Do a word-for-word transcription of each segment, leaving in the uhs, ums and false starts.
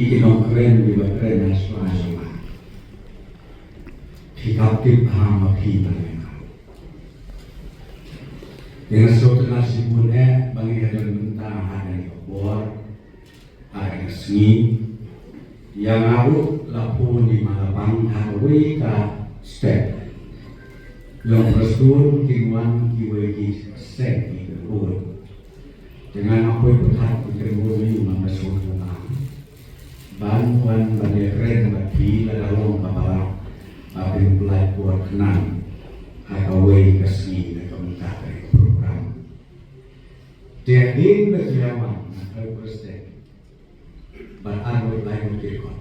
Ki nongkren kiba kren ha shuwa jong nga, phi hap tip bha ma phi mane nga. Te nga sngewtynnat shibun eh ba ngi ïa don mynta ha kane ka por, ha kane ka sngi. Ïa nga ruh la phone i ma Lapang ha kawei ka step. Long Prestone kin wan kiwei ki seng ki kynhun. Te nga nga poi pyrkhat ki kynhun ïa u ma nga sngewthuh. Ban wan ban ïakren bad phi lada long kaba lah, ba phin pynlait por khnang ha kawei ka sngi na ka bynta ka program. Te hadien ba ki la wan na ka president bad arngut laingut ki dkhot,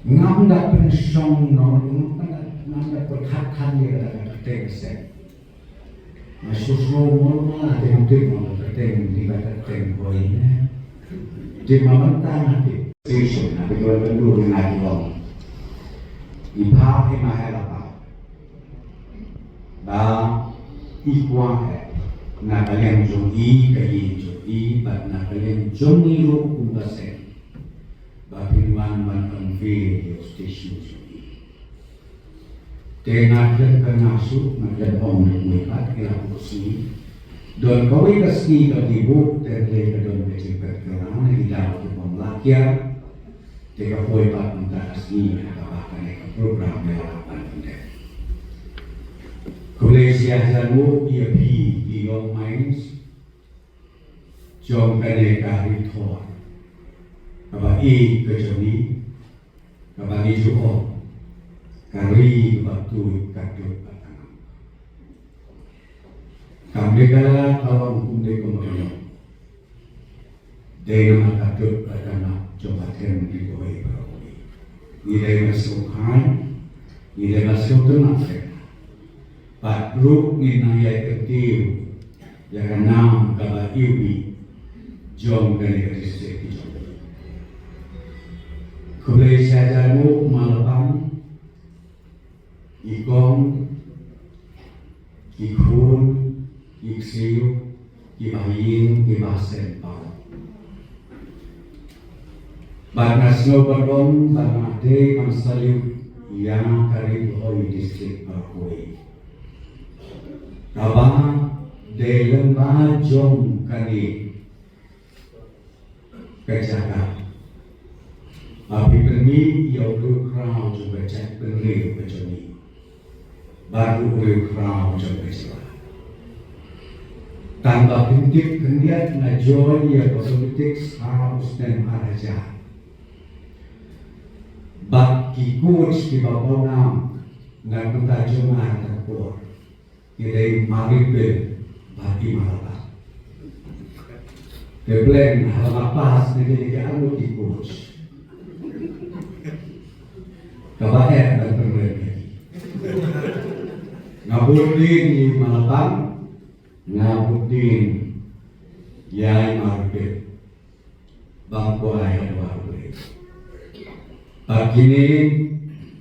ngam da pynshong noh, ngam da, ngam da pyrkhat khan ïa kata ka kyrteng ka seng. Nga shu sngew mo ma la te ngam tip mo ka kyrteng, dei ba kyrteng boi ne. Te ma mynta nga tip. Station na ka ïoh ka dur nga ki long. I pha phi ma he la pha. Ba i kwah eh na ka liang jong i, ka ïing jong i, bad na ka liang jong i ruh kum ka seng, ba phin wan ban unveil ïa u station jong i. Te nga khlem kynmaw shuh, nga khlem ong ïa u pat, ki la buh sngi. Don kawei ka sngi ka dei buh, te lei ka don ka jingpynkylla na ki daw ki bym lah kiar. Te ka poi pat mynta ka sngi ha kaba kane ka program ïa la ban pyndep. Khublei shihajar nguh ïa phi ki Young Minds jong kane ka ri Thor, kaba ïeit ka jong ngi, kaba ngi ju ong ka ri kaba tuid ka tuid ba tang. Ka Meghalaya ka long kumne kumba ka long. Dei namar ka tuid ka tang jong ka them ri Khasi baroh kawei. Ngi dei ban sngewkhan, ngi dei ban sngewtynnat. Bad ruh ngin nang ïai kyntiew ïa ka nam kaba iwbih jong kane ka district ki jong. Khublei shihajar nguh ma Lapang, i kong, i khun, i ksiew, i bahaïing, i bahasem baroh. Bad nga sngew ban ong ba nga dei ban salute ïa ka Ri Bhoi District baroh kawei. Kaba dei lyngba jong kane ka jaka ba phi pynmih ïa u riew khraw jong ka jaitbynriew ka jong ngi. Bad u riew khraw jong ka jylla. Tang ba phin tip khyndiat nga join ïa ka politics ha u snem ar hajar. Bad ki coach kiba pawnam na ka bynta jong nga ha kata ka por, ki dei Maripil bad i Malapang. Te pleng ha la nga pass na kine ki arngut ki coach. Kaba eh ban pynrem ïa ki. Nga bud dien ïa i Malapang, nga bud dien ïa i Maripil. Bam kwai ha duwar U Blei. Bad kine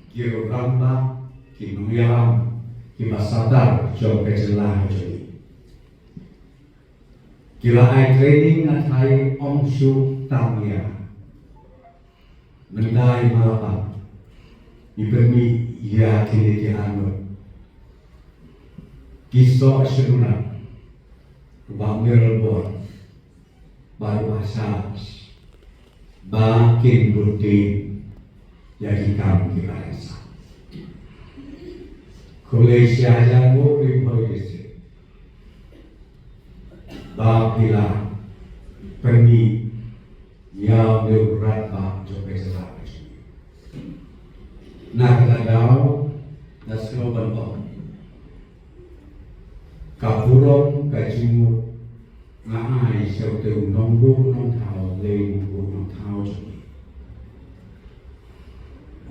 ki rangbah, ki nongïalam, ki basatar jong ka jylla ka jong ngi. Ki la ai training na thai ong shu tam ïa. Mynta i Malapang i pynmih ïa kine ki arngut. Ki soh sha u Bah Miralbor bad u Bah Charles ba kin bud dien ïa ki kam kiba rynsan. Khublei shihajar nguh Ri Bhoi District ba phi la pynmih ïa u rangbah jong ka jylla. Na kata ka daw nga sngew ban ong ka burom ka jingmut nga ai sha utei u nongbuh nongthaw, lei nongbuh nongthaw jong ngi,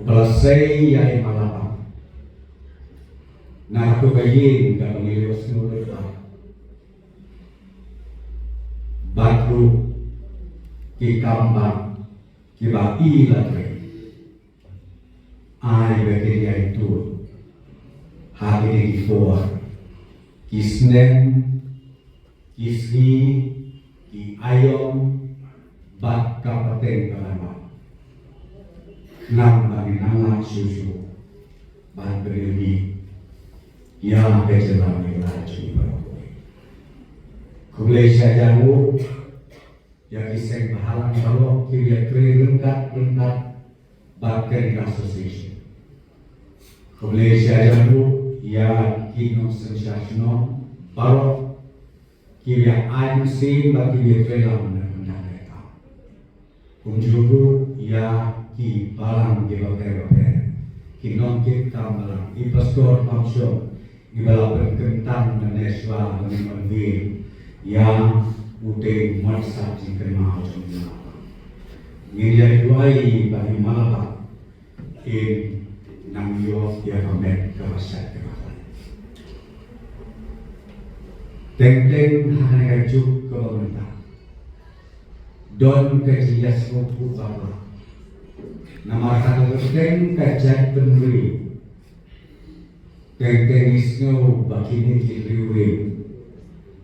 uba la sei ïa i Malapang na kato ka ïing kaba ngi la ïohsngew lypa. Bad ruh ki kam ba kiba i la trei, ai ba kin ïai tuid ha kine ki por, ki snem, ki sngi, ki aïom bad ka pateng Teng ka ban wan. Nang ban nang la shu shu ban pynlong ïa ka jylla Meghalaya jong ngi baroh. Khublei shibun ïa ki seng bhalang baroh kiba ïatrei ryngkat ryngkat bad kane ka association. Khublei shibun ïa ki nongsynshar shnong baroh kiba ïa ai mynsiem bad kiba ïatrei lang na ka bynta ka. Kumjuh ruh ïa ki balang kiba pher bapher, ki nongkit kam balang, i pastor bangshong, iba la pynkyntang mynne shuwa, mynne mynne ïa utei u mangsap jingkynmaw jong ngi. Ngin ïa duwai ba i Mama Lapang in nang ïoh ïa ka met kaba shait kaba khlaiñ. Teng teng ha kane ka juk kaba mynta don ka jingïasngewthuh bakla. Namar ha ka teng ka jaitbynriew, teng teng ngi sngew ba kine ki riew riew,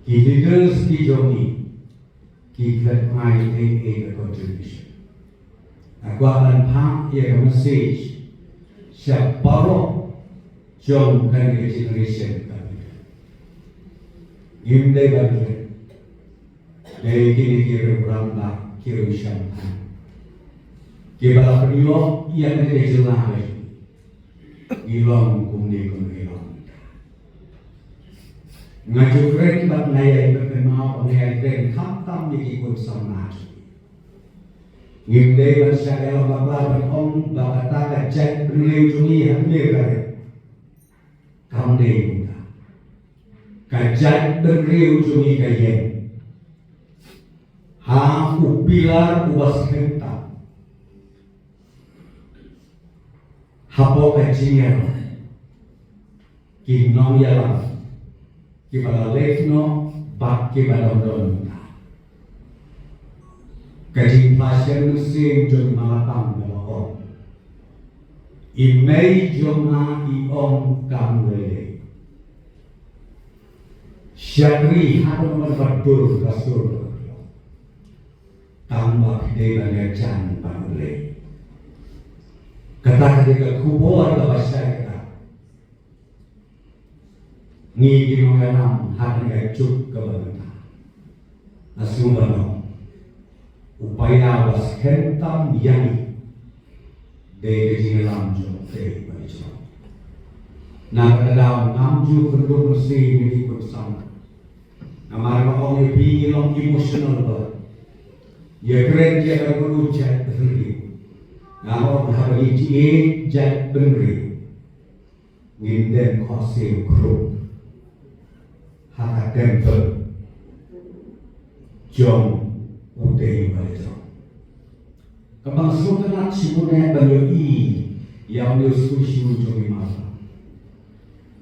ki leaders ki jong ngi, ki klet mai ei ei ka contribution. Nga kwah ban phah ïa ka message sha baroh jong kane ka generation ka. Ngim dei ban klet. Dei kine ki riew rangbah, ki riew shemphang, kiba la pynïoh ïa kane ka jylla ka jong ngi. Ngi long kumne kumne ngi long. Nga ju kren bad nga ïai kynmaw, nga ïai kren khamtam ïa ki khun samla jong ngi. Ngim dei ban shah ïalap bakla ban ong ba kata ka jaitbynriew jong ngi ha Amerika re. Kam dei kumta. Ka jaitbynriew jong ngi ka ïeng ha u pillar uba skhem tam. Hapoh ka jingïalam ki nongïalam kiba la leh noh bad kiba don don mynta. Ka jingpynshai mynsiem jong i Mama Lapang kaba ong, i mei jong nga i ong kam lei lei. Shakri ha ka mon ba dur ka sur. Tang ba phi dei ban ïajan bad U Blei. Kata ka dei ka khubor kaba shai kata. Ngi ki nongïalam ha kane ka juk kaba mynta, nga sngew ban ong, u paidbah uba skhem tam ïa ngi dei ka jingïalam jong U Blei bad jong. Na kata ka daw ngam ju pynduh mynsiem ïa ki khun samla. Namar nga ong ïa phi ngi long emotional ba ïa kren ïa ka ruh jaitbynriew. Nga ong haba ngi jied jaitbynriew, ngin dem khohsiew khrup ha ka temple jong utei u ba la jrong. Kaba nga sngewtynnat shibun eh ban ïohi ïa une u shisha jong i Mama.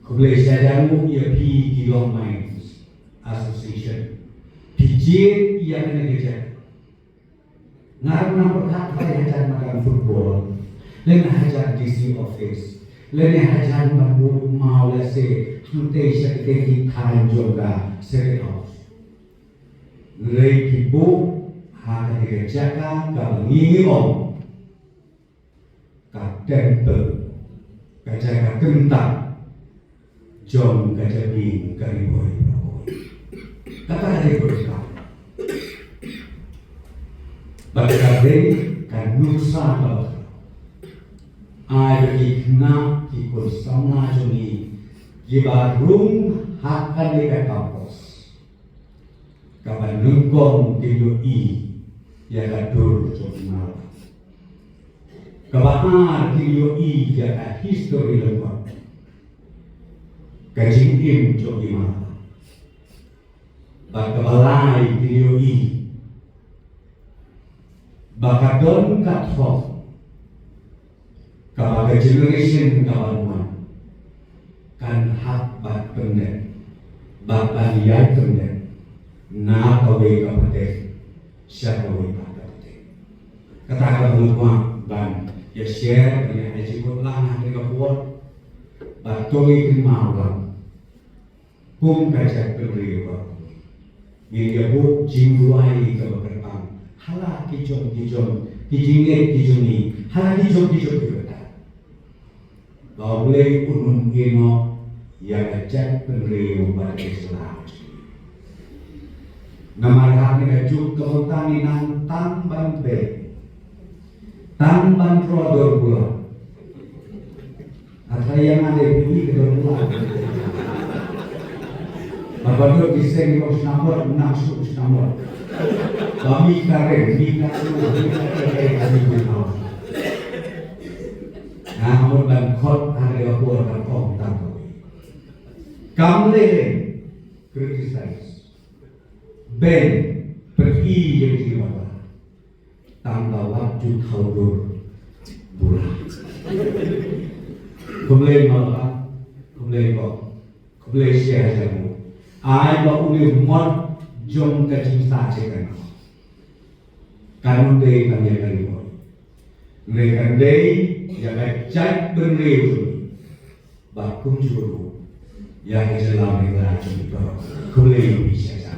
Khublei shibun ïa phi ki Long Minds Association. Phi jied ïa kane ka jaka. Nga ruh nang pyrkhat ba hajan madan football, lane hajan D C office, lane hajan ban buh maw lehse hangtei sha katei ki thaiñ jong ka Circuit House. Hynrei phi buh ha katei ka jaka kaba ngi ngi ong ka temple, ka jaka kyntang jong ka jabieng ka Ri Bhoi Braboi. Kata ka dei ka jaka. Bad ka dei ka nuksa kaba ai ba ki khynnah ki khun samla jong ngi kiba rung ha kane ka campus. Kaba nyngkong kin ïohi ïa ka dur jong i Mama Lapang. Kaba ar kin ïohi ïa ka history lyngkot ka jingim jong i Mama Lapang. Bad kaba lai kin ïohi ba ka don ka thong kaba ka generation kaba wan kan hap ban pyndep, bad ban ïai pyndep na kawei ka pateng sha kawei pat ka pateng. Kata kaba nga kwah ban ïa share, ban ïa ai jingmut lang ha kane ka por. Bad to ngin kynmaw lang kum ka jaitbynriew ba ngin ïa buh jingduwai kaba kyrpang ha la ki jong ki jong ki jingngeit ki jong ngi ha la ki jong ki jong ki bynta. Ba U Blei un ym ïehnoh ïa ka jaitbynriew bad ka jylla. Namar ha kane ka juk ka bynta ngi nang tang ban beh, tang ban roi dur burom. Hata ïa nga dei phi ka don la. Ba ba dot ki seng ki ong shnam bor, nang shu shnam bor. Ba mi ka ren, mi ka ren, mi ka ren, mi ka ren. Nga mut ban khot ha ka por ka ong tang ko. Kam leh criticize. Ben pyrkhi ïa ki mata. Tang ba wat ju thaw dur bura. Khublei ma ba, khublei ko, khublei sha jong u. Ai ba u ne mot jong ka jingsa che kan. Kan dei tang ïa ka ri ko. Ne kan dei ïa ka jaitbynriew. Ba kumjuh ruh ïa ka jylla Meghalaya jong ngi baroh. Khublei ïa phi sha sha.